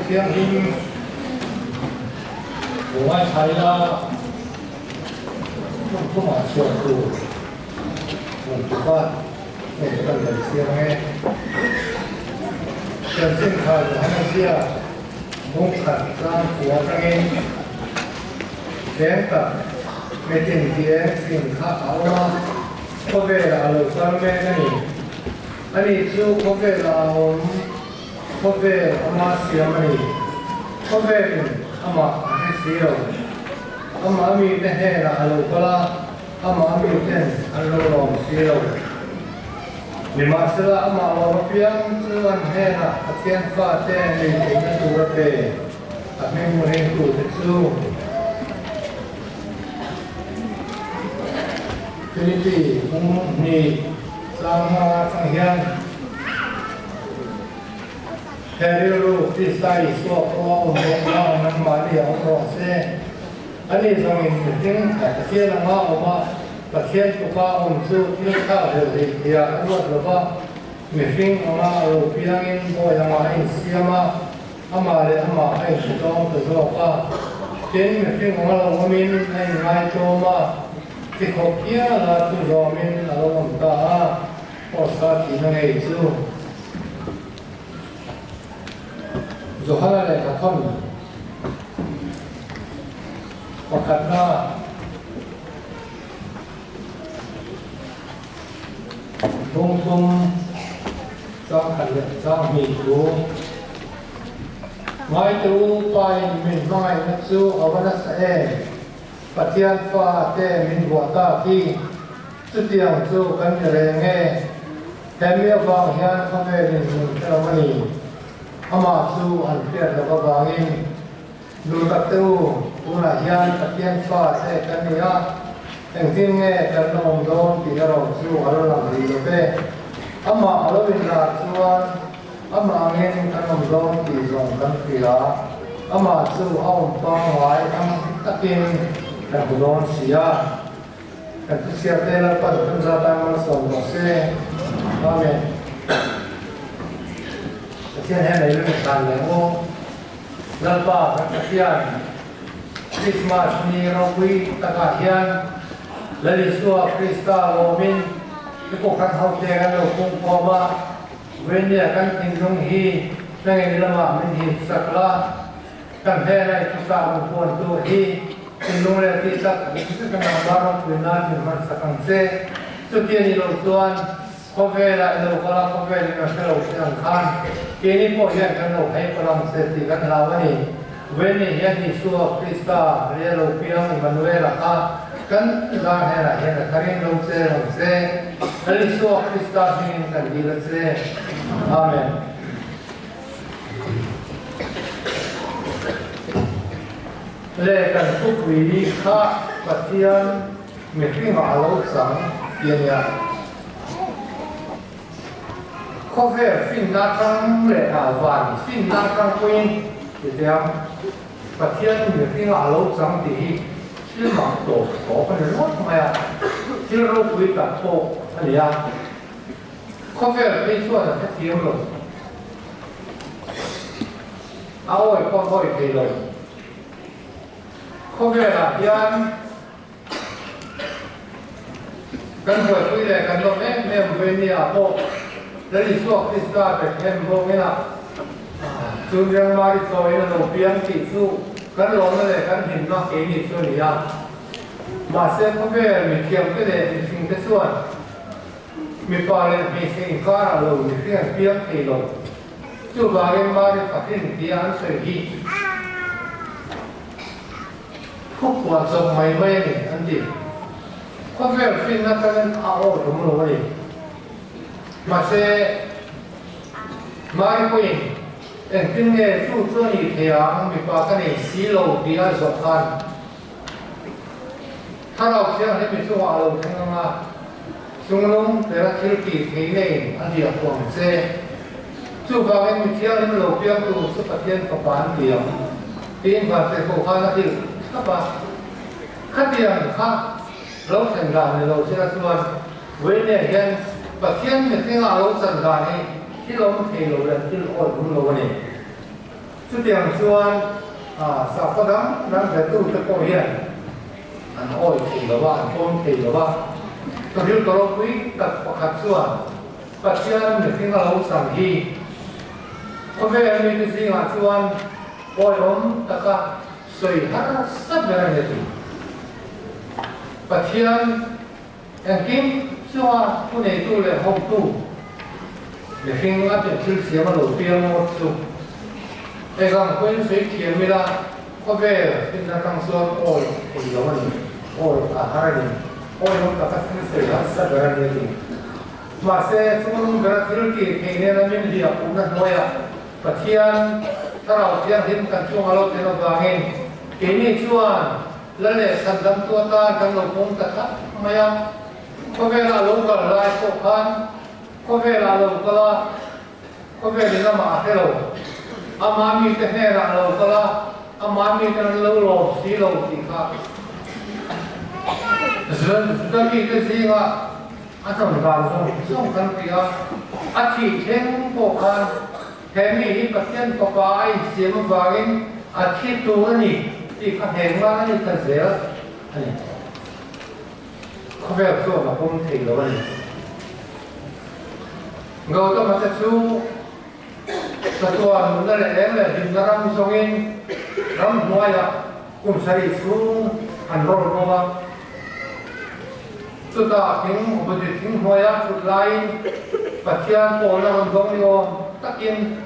Thianghlim lo ngaithla ila hmun thumah chhuah tur rawn tuk a, hei chu kan lo siam ang e. Chanchin kha Johana ziak bungkhat chang khua atangin tlem tak metin tih eng thing kha a awm a, khawvelah a lo kal mek a ni. Ani chu khawvelah a awm, khawvel ama siam a ni. Khawvelin amah a hre si lo. Amah mite hnenah a lo kal a, amah miten an lo lawm si lo. Nimahsela amah lawm apiang chu an hnenah Pathian fate nei theihna tur a pe, a hming ringtute chu. Philippi hmung hnih chang hma atang hian he rilru Krista Isua pawh a awm bawk a, nangmahni a awm rawh se. Ani zawngin mihring Pathian anga awm a, Pathian tuka awm chu thil thlak hlel hlei thei ah a ruat lo va, mihring anga a lo piangin bawi anga a insiam a, amah leh amah a inhretawng ta zawk a. Tin, mihring anga lo awmin a inngai tlawm a, chi khawp hiala chu zawmin a lo awm ta a, Hawsa tihna ngei chu Johana lehkhathawn pakhatna bungthum changkhat leh changhnih thu Ngaite u pain min hmangaihna chu a va nasa em? Pathian fa te min vuah tak hi chutiang chu kan ni reng e. He mi avang hian khawvelin min hre lo a ni. Amah chu an hriat loh avangin nu tak te u, tunah hian Pathian fa te kan ni a, engtin nge kan la awm dawn tih erawh chu a la lang rih lo ve. Amah a lo inlar chuan amah angin kan awm dawn tih zawng kan hria. Amah chu a awm pangngai ang takin kan hmu dawn si a. Kan thuchhiar te Lalpan kan zat a malsawm rawh se. Amen. Pathian hian ei lung thlan leh maw? Lalpa kan Pathian, Christmas ni ropui takah hian Lal Isua Krista lawmin i kohhran hote kan lo pungkhawm a, Venia kan thinlung hi hlengei lamah min hip sak la, kan hnena i thusa rawn puan tur hi thinlung leh tih tak zet a nangmah ropui nan min hman sak ang che. Chuti a nih loh chuan khawvelah i lo kal a, khawvelin a hre lo che ang khan keini pawh hian kan lo hei palh ang che tih kan hlau a ni. Venia hian Isua Krista leh lo piang Immanuela kha kan zar hnenah hian a tharin lo che reng che. Lal Isua Krista hmingin kan dil a che. Amen. Le kan thupui kha Pathian mihringah a lo chang ti a nia. Khawvel finna atang leh van finna atang pawhin ti teh ang, Pathian mihringa a lo chang tih hi thil mak tawp tawp a ni ringawt mai a, thil ropui tak pawh a ni a. Khawvel phei chuan a hrethiam lo, a awi pawh a awi thei lo. Khawvelah hian. Kan buaipui leh kan lawm em em Venia pawh Lal Isua Krista Bethlehem vawngin ah chun Riangmari chawiin a lo piang tih chu kan lawmna leh kan hlimna keini chu a ni a. Mahse khawvel mithiamte leh mihringte chuan mipa leh hmeichhe inkarah lo mihring an piang thei lo. Chuvangin Mari Fatin tia an sawi hi Khawpua chawp mai mai a ni an ti. Khawvel finna tan a aw tum lo a ni. Mahse, Mari pawhin engtin nge chu chu a nih thei ang mipa ka nei si lo tih a zawh khan Thlarau Thianghlim mi chungah a lo thleng ang a, chunglung bera thil tih theih neiin a hliah huam che. Chuvangin mi thianghlim lo piangtu chu Pathian Fapa an ti ang. Tiin Vantirhkoh khan a hrilh thlap a. Khatiang kha lo thlen dan ni lo sela chuan Wayne hian Pathian mihringa a lo chan dan hi thil awm thei lo leh thil awihawm lo a ni. Chutiang chuan sakhaw dang dang betute pawh hian an awi thei lo a, an pawm thei lo a. Thawhrilh ropui tak pakhat chuan Pathian mihring a lo chang hi khawvel mite zingah chuan awiawm taka sawi harsa ber a ni a ti. Pathian engkim chunga thuneitu leh hotu mihring a tih thil siam a lo piang ngawt chu engang pawhin sawi thiam ila khawvel finna tang chuan awi thei lo a ni, awi a har a ni, awiawm taka thil sawi harsa ber a ni a ti. Mahse, chunglung bera thil tih theih nena min hliah puhna hnuaiah Pathian Thlarau Thianghlim kan chunga lo tel avangin keini chuan la leh chhandamtu atan kan lo pawm ta tlat mai a. Khawvelah lo kal lai pawh khan khawvelah lo kal a, khawvel in amah a hre lo. Ama mite hnenah lo kal a, ama mite an lo lawm si lo tih kha Juda mite zingah A tlangval zawng zawng kan ti a, a thih thleng pawh khan he mi hi Pathian fapa a insiam avangin a thi tur a ni tih kha heng ngan a ni ta zel a ni. Khawvel chuan a pawm thei lo a ni. Gautama te chu chatuan nunna leh eng leh hlimna ram zawngin ramhnuaiah kum sarih chhung an rawn bawm a. Chutah thing Buddhi thing hnuaia thut laiin Pathian pawlna rawn dawng ni awm takin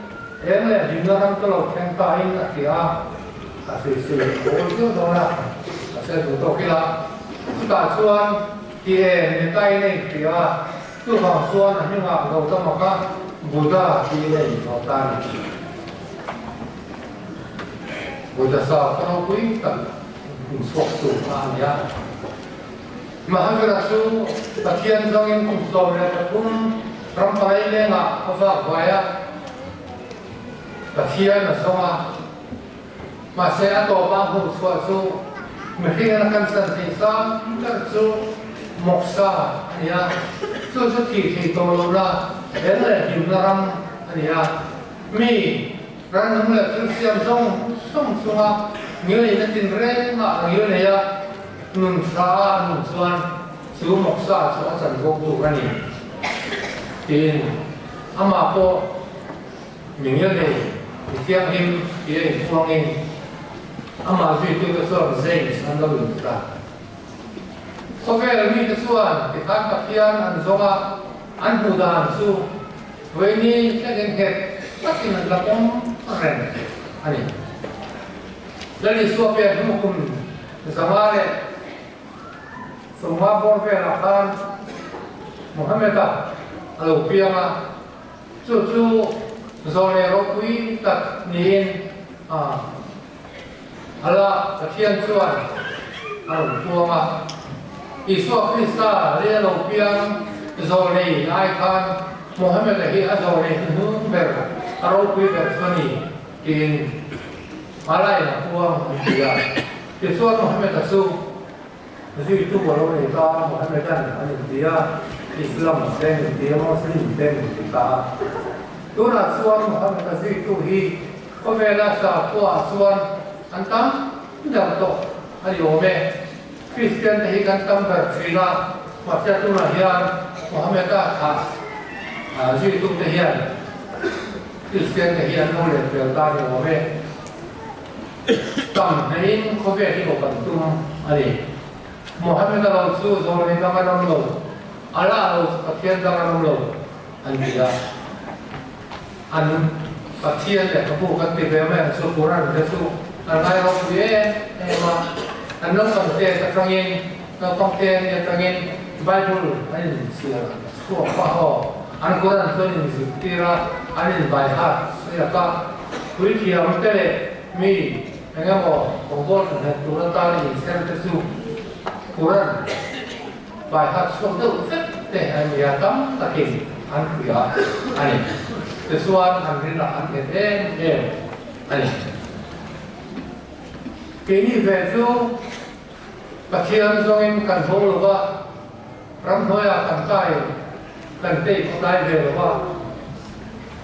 eng leh hlimna ram chu lo thleng tain a hria a, a sawisel awl viau dawn a, a sel duh tawk ila. Chutah chuan ti em ni tain a inhria a, chuvang chuan a hmingah Gautama kha Buddha tiin a inhawh ta a ni. Buddha sa khaw ropui tak inchhuaktu kha a ni a. Mahavira chu Pathian zawngin kum 13 ram palai lengah a vak vai a, Pathian a zawng a. Mahse a tawpah hmuh chhuah chu mihring a kan chan theih sang ber chu Moksha a ni a, chu chu thih theih tawh lohna eng leh hlimna ram a ni a. Mi rannung leh thil siam zawng zawng chunga ngilneihna tinrengah a ngilnei a. Nun tha a nun chuan chu Moksha chu a chan bawk tur a ni tiin amah pawh mi ngilnei, mi thianghlim ti a inpuangin amah zuitute chuan James an lo inti ta. Khawvel mite chuan tikhan Pathian an zawng a, an hmuh dan chu Vaini thlengin nghet takin an la pawm reng a ni. Lal Isua pek hnu kum 150 bawr velah khan Muhammad-a a lo piang a, chu chu zawlnei ropui tak niin Allah Pathian chuan a rawn puang a. Isua Krista leh a lo piang zawlnei ai khan Muhammad-a hi a zawlnei hnuhnung ber, a ropui ber chu a ni tiin Hmalai a puang an ti a. Tichuan Mohammed-a chu zuitu a lo nei ta a, Mohammedan an inti a, Islam te an inti a, Muslim te an inti ta a. Tunah chuan Mohammed-a zuitu hi khawvela sakhuaah chuan an tam ber tawh a ni awm e. Kristian te hi kan tam ber thin a, mahse tunah hian Mohammed-a thlah zuitute hian Kristian te hi an lo let vel ta ni awm e. Tam hneiin khawvel hi awp an tum a ni. Mohammed-a lo chu zawlnei dang an awm lo, Allah lo chu Pathian dang an awm lo an ti a. An Pathian lehkhabu kan ti ve mai ang chu Quran te chu an ngai ropui em em a. An naupang te atangin, naupang te an nih atangin Bible an inchhiar chhuak pah aw. An Quran chu an inzirtir a, an inbaihat chhuak a. Puithiam te leh mi eng emaw kawngbawl thawhlet tur atana inchher te chu Quran baihat chhuak deuh vek te an ni a, tam takin an hria a ni. Tichuan an rinah an nghet em em a ni. Keini ve chu Pathian zawngin kan ho lo va, ramhnuaiah kan kai kan tei khawtlai ve lo va,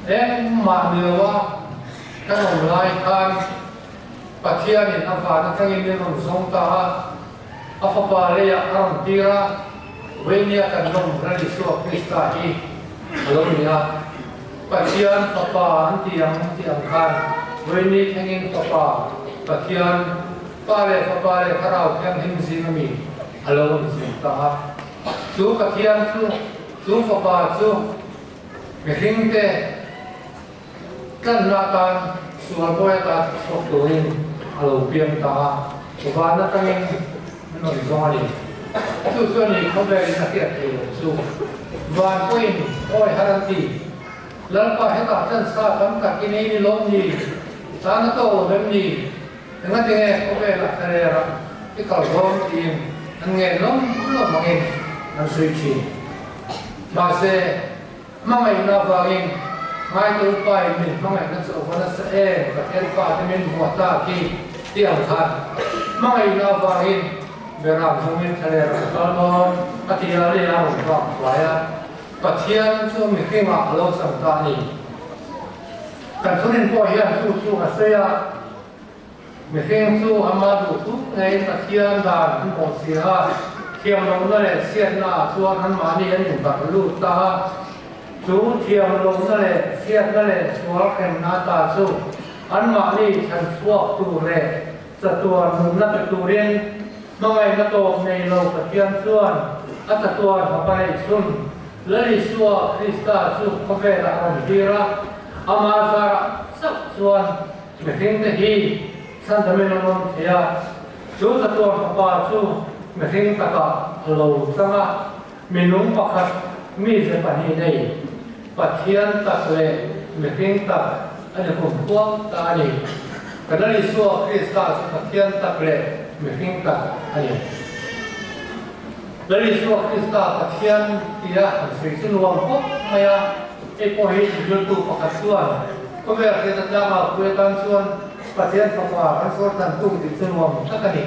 engmah ni lo va. Kan awm lai khan Pathianin a van atangin min rawn zawng ta a, a Fapa leiah a rawn tir a, Veinia kan lawm Lal Isua Krista hi a lo ni a. Pathian Fapa an ti ang tih ang khan Veini thlengin Fapa, Pathian, Pa leh Fapa leh Thlarau Thianghlim zing ami a lo rawn zin ta a. Chu Pathian chu, chu Fapa chu mihringte Tlanna atan sual mawi ata chhuak turin a lo piang ta a, van atangin min rawn zawng a ni. Chu chu a ni khawvelin a hriat thei lo chu. Van pawhin awi har an ti. Lalpa hetah tlan sa tam tak i nei ni lawm ni? Tan a tawk lo em ni? Engatinge khawvelah thlarera i kal dawn tiin an ngen lawm lawm angin an sawi thin. Mahse. Hmangaihna avangin Ngaite upa in min hmangaihna chu a va nasa em, Pathian fate min vuah ta khi ti ang khan hmangaihna avangin Beram zawngin thlaler a kal dawn a ti a, lei a rawn vak thuai a, Pathian chu mihringah a lo chang ta a ni. Kan thurin pawh hian chu chu a sawi a. Mihring chu ama duh thup ngeiin Pathian dan an bawh si a, thiamlohna leh chhiatna ah chuan anmahni an inbarh lut ta a. Chu thiamlohna leh chhiatna leh sual hremna ata chu anmahni chhan chhuak tur leh chatuan nunna pe turin hmangaihna tawp nei lo Pathian chuan a chatuan fapa neihchhun Lal Isua Krista chu khawvelah a rawn tir a, ama zarah chauh chuan Mihringte hi chhandamin an awm thei a, chu chatuan fapa chu mihring takah a lo chang a, minung pakhat mize pahnih nei, Pathian tak leh mihring tak a ni kum kuak ta a ni. Kan Lal Isua Krista chu Pathian tak leh mihring tak a ni. Lal Isua Krista Pathian tia han sawi chu nuam khawp mai a, hei pawh hi zirtirtu pakhat chuan Khawvel hriatna tlangah pui atan chuan Pathian Fapa kan sawrtan tu tih chu nuam tak a ni.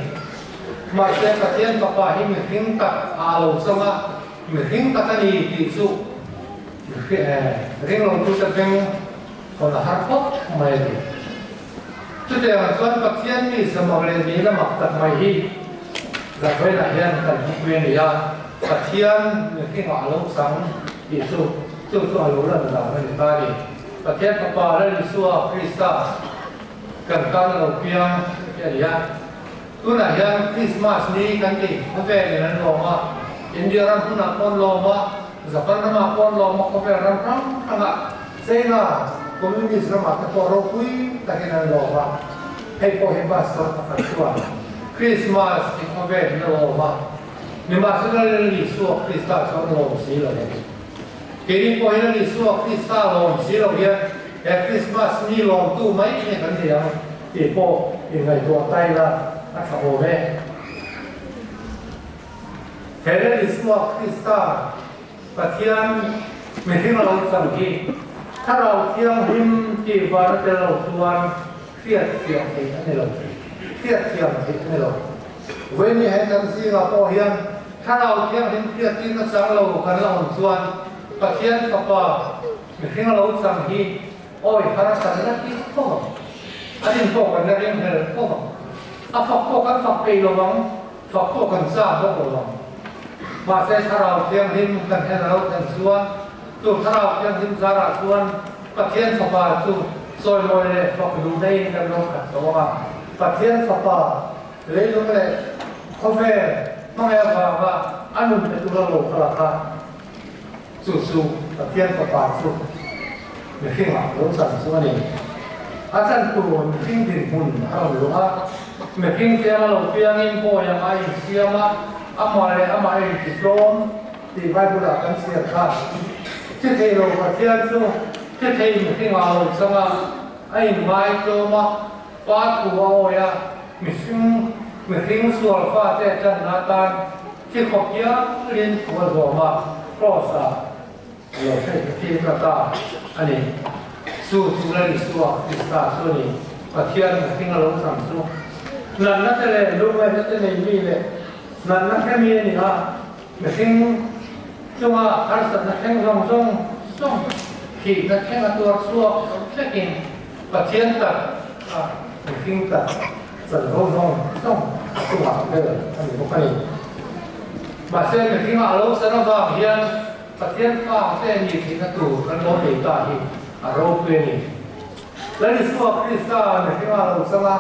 Mahse Pathian Fapa hi mihring tak a lo chang a, mihring tak a ni tih chu ringlotute beng hawn a har khawp mai a ni. Chutiang chuan Pathian mi zamak leh nihna mak tak mai hi Zakhawinah hian kan hmupui a ni a, Pathian mihringah a lo chang tih chu chu chu a lo lan dan a ni ta a ni. Pathian Fapa Lal Isua Krista kan tan a lo piang hi a ni a. Tunah hian Krismas ni kan ti khawvelin an lawm a, India ram hmunah pawh an lawm a, Japan ramah pawh an lawm a, khawvel ram hrang hrangah China Communist ramah te pawh ropui takin an lawm a. Hei pawh hi pastor pakhat chuan Krismas hi khawvelin a lawm a, nimahsela Lal Isua Krista chu an lawm si lo. Keini pawh hian Isua Krista lawm si lo hian he Krismas ni lawmtu mai nge kan ni ang tih pawh inngaihtuah ta ila a tha awm e. He Lal Isua Krista Pathian mihring a lo chang hi Thlarau Thianghlim tih van a tel lo chuan hriat thiam theih a ni lo, hriat thiam theih a ni lo. Vawiin he kan zingah pawh hian Thlarau Thianghlim hriattirna chang lo kan la awm chuan Pathian Fapa mihring a lo chang hi awi har kan la ti fo ang. An in pawh kan la ring hel fo ang. A fak pawh kan fak peih lo ang, fak pawh kan chak bawk lo ang. Mahse Thlarau Thianghlim kan hen a lo thlen chuan chu Thlarau Thianghlim zarah chuan Pathian Fapa chu chawimawi leh fak duhna in kan lo khat tawh ang a. Pathian Fapa Leilung leh khawvel hmangaih avanga a nun pe tura lo kal a kha, chu chu Pathian Fapa chu mihringah lo chan chu a ni. A chan tur mihring dinhmun a rawn luh a, mihring te anga lo piangin bawi anga a insiam a, amah leh amah a intitlawm tih Bible-ah kan chhiar kha. Thi thei lo Pathian chu thi thei mihringah a lo chang a, a inngai tlawm a, Pa thu a awi a, mihring mihring sual fate tanna atan thi khawp hialin thu a zawm a, Kraws-ah a lo hre thim ta ta a ni. Chu chu Lal Isua Krista chu a ni, Pathian mihring a lo chang chu. Natna te leh lungngaihna te nei mi leh natna hre mi a ni a, mihring chunga harsatna thleng zawng zawng zawng thihna thleng a tuar chhuak vek in. Pathian tak a mihring tak chanvo zawng zawng a chungah vel a ni bawk a ni. Mahse mihringa a lo chan avang hian Pathian fa te ni theihna tur kan lo nei ta hi a ropui a ni. Lal Isua Krista mihringa a lo chang a,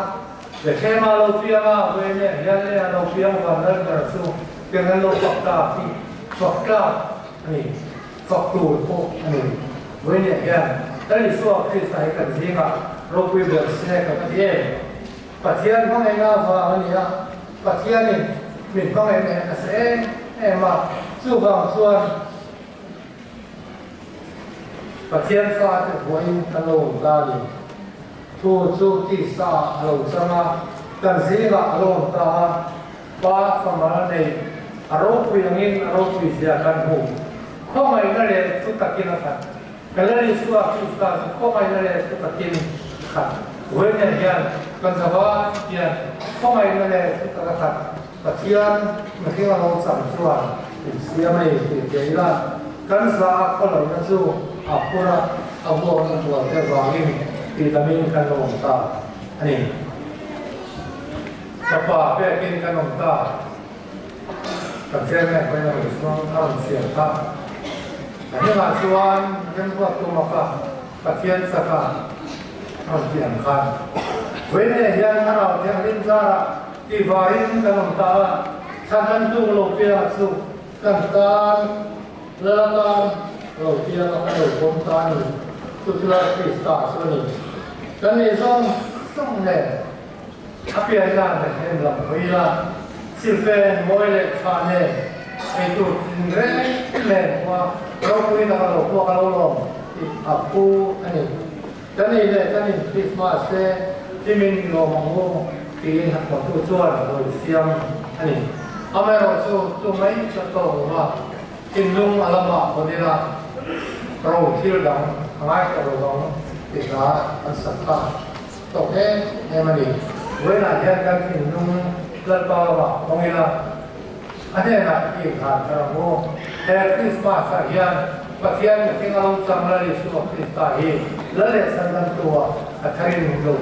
Bethlehema a lo piang a, Vawiinah hian leh a lo piang van lal ber chu pian an lo fak ta hi fak tlak a ni. Fak tur pawh a ni. Vawiinah hian Lal Isua Krista hi kan zingah ropui ber se ka va ti em? Pathian hmangaihna avang a ni a, Pathianin min hmangaihna hi a nasa em em a, chuvang chuan Pathian fate huain kan lo awm ta a ni. Thu chu tisa ah a lo chang a, kan zingah a lo awm ta a, Pa famal nei a ropui angin a ropui zia kan hmu. Khawngaihna leh thu takin a khat. Ka Lal Isua Krista chu khawngaihna leh thu takin a khat. Vawiinah hian kan zavai hian khawngaihna leh thu tak a khat. Pathian mihring a lo chang chuan min siam a ni tih thei ila, kan za a khawlohna chu a phur a, a vuakna tual te vangin tihdamin kan lo awm ta a ni. Ka pa pekin kan awm ta. Ka chairman pawhin a rawn chuang a rawn siam kha. A hnungah chuan remruat tum a ka Pathian chak a rawn ti ang khan. Vawiinah hian Thlarau Thianghlim zarah tihvarin kan awm ta a, thlan an tung lo piangah chu kan tan Lal atan lo piang a kan lo pawm ta a ni. Chu chu Lal Krista chu a ni. Kan nei zawng zawng nen. A pianna Bethlehem lam hawi ila, silfen mawi leh tha nen, eitur tinreng nen khua ropui tak a lo puak a lo lawm tih a phu a ni. Kan ei leh kan in Christmas te hlimin lawm ang u tiin hnathawhtu chuan rawn siam a ni. Amaherawhchu chu mai chu a tawk lo va, thinlung a lamah hawn ila ro thil dang a ngai tawh lo vang tih hla an sak kha. Tawk em em a ni. Vawiinah hian kan thinlung Lalpa lamah hawng ila, a hnenah i inhlan thar ang u. He Krismas-ah hian Pathian mihring a lo chang Lal Isua Krista hi Lal leh Chhandamtu-ah a tharin min lo.